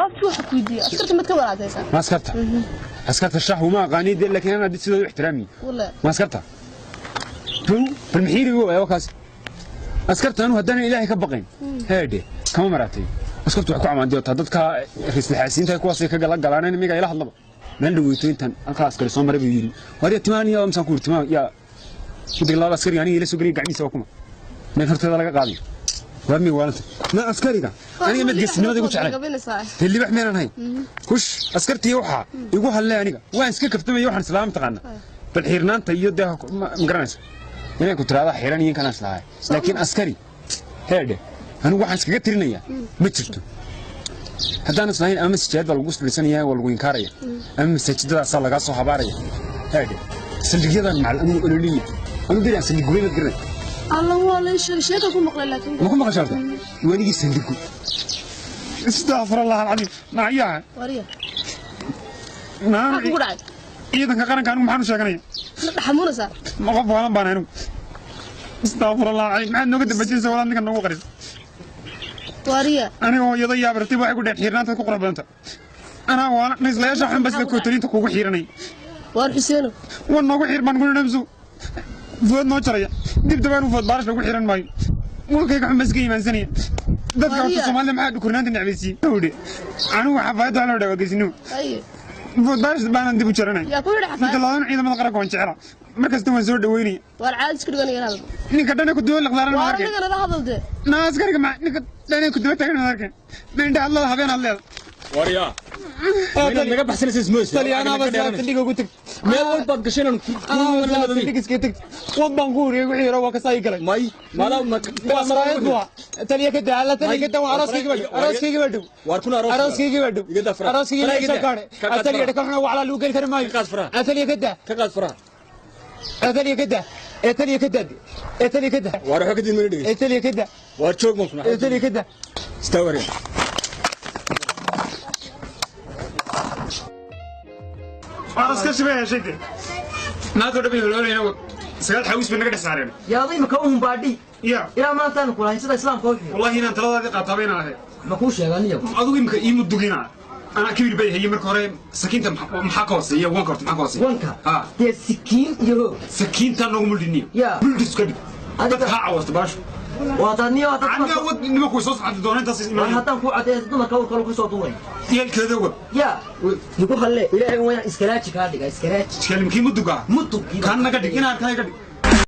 Abti, waxa ku weydiiyey, askarta mad ka walaataysaa? Ma askarta? Askarta shax uma aqaani dee, laakiin anaa sidoo u ixtiraami. Wala. Ma askarta bal maxiirigo waa kaas. Askarta anu haddana Ilaahay ka baqayn heedhe kama maraatay. Askartu waxay ku camaandiyotaa dadka riislaxaasiinta, kuwaasay ka gala galaaneen imiga ila hadlaba. Meel dhaweyto intan halkaa askari soo maray buu yidhi, "Warya timaan yaa misaan ku yidhi timaan yaa midig labada askariga aniga ila soo geliya gacmihiisa waa kuma meel horteeda laga qaaday waa mi waalanta ma askariga aniga mid geesinimada igu jeclay dee libax meelan hayn hush. Askartii waxaa igu hadlay aniga waan iska kaftamaya, waxaan islaam taqaana bal xiirnaanta iyo dee ma garanaysa inay ku tiraada xiran iyo inkaan islahay, laakiin askari heedhe anigu waxaan iskaga tirinayaa ma jirto. Haddaan islahayn ama sijaayad baa lagu fadhiisanaya, waa lagu inkaaraya, ama masaajidadaasaa lagaa soo habaaraya. Heedhe saldhigyadan macal anigu ololiya anu beri aan saldhig gubay, mad garanay? Alla, waa la sheeg sheeka ku maqlay, laakiin ma ku maqashay horta weligii saldhigu? Astaqfir Allah alcadiim, nacyaha. Wariya. Naan. Maxaa kugu dhacay? Ciidanka qaranka anigu maxaan u sheeganaya? La dhaxamuunaysaa. Ma qof waalan baan anigu? Astaqfir Allah alcadiim, maxaad nooga dambajinaysa walaal ninkan noogu qaris? Wariya. Aniga hooyada yaabartay waxay ku dheen xiirnaanta ku qurux badanta. Anaa waala raiislayaasha xun bas la kootaliinta kugu xiiranay. Waar Xuseeno. Wan noogu xiir baan ku nidhamsu food noo jaraya dib dabaan u food baarash lagu xiiran maayo, wankayga xun bas iska iimaansanaya dadka horta. Mariya. Soomaalida maxaa dhukurnaanta necbaysiiyey? Wuxuu anigu xafaayadda waa la dhawa geesinimo. Aye. Food baarash baanan dib u jaranay. Yaa ku yidhi Midda xafaayad? labadan, ciidamada qaranka waan jeclaa, mar kasta waan soo dhaweynaya. Waar caadi isku dhiganaya hadal. Ninka dhane ku duwa liqdaaran ma Waar arkeen? aniga nala hadal dee. Naa askariga ma ninka dhane ku duwa taagan ma arkeen? Indha hadlada habeen hadleeda. Waryaa, inaad naga baxsanaysa ismoysa. Saldhiga ugu tag. Meel walbaad gashay inaan Saldhiga iskaga tag, wad baan ku uriyay, wixii yaro waa ka saagi galay. May maadaa. Waa maraayad buu ahaa. Taliya ka daa alla, taliya ka daa, waa arooskaygi baa dhow, arooskaygi baa dhow. Waar kuna aroos? Arooskaygi baa dhow. Iga daa faraha. Arooskaygi Faraha la iga soo daa. gaadhay. Ka qaad Taliya faraha. dhaka xuna waclaa lagu geli kari maayo. Ka qaad faraha. Taliya ka daa. Ka qaad faraha. Taliya ka daa, ee taliya ka daa, ee taliya ka daa. Waar waxa kadib mana dhegeysa. Ee taliya ka daa. Waar joog baan kuna. Ee taliya ka daa. Istaa waryaa. Aroos ka shibay heshay dee naagoo dhan bay holoolayna, 9 xawis bay naga dhex saareen. Yaada imika u humbaadhi. Ya. Ilaa maantaanu kulahayn sida islaamka u xiiro. Wallahi inaan taladaadii qaataaba inaan ahay. Ma kuu sheega aniyagu? Adigu imika ii mudugina, anaa kibir bay hayay marka hore. Sakiinta maxaa ka hooseeya wanka horta? Maxaa ka hooseeya? Wanka. Ha. Dee sikiin iyo hoog. Sakiinta noogu muldhiniyo. Ya. Muldhis ka dhig. Adiga- Dadka ha cawasto baashu. Waa taadniyo aniga wad nimanku way soo socon doonaan intaas. War Imaanaya haddaan kuu cadeeyo dumarka uurka lagu soo duuray. Yeelkeeda wad. Ya igu halle, Ilaahay wayaan iskaraaji kaa dhiga, iskaraaji. Iskaalimkii muduga. Mudugii. Kan naga dhig, inaan kan naga dhig.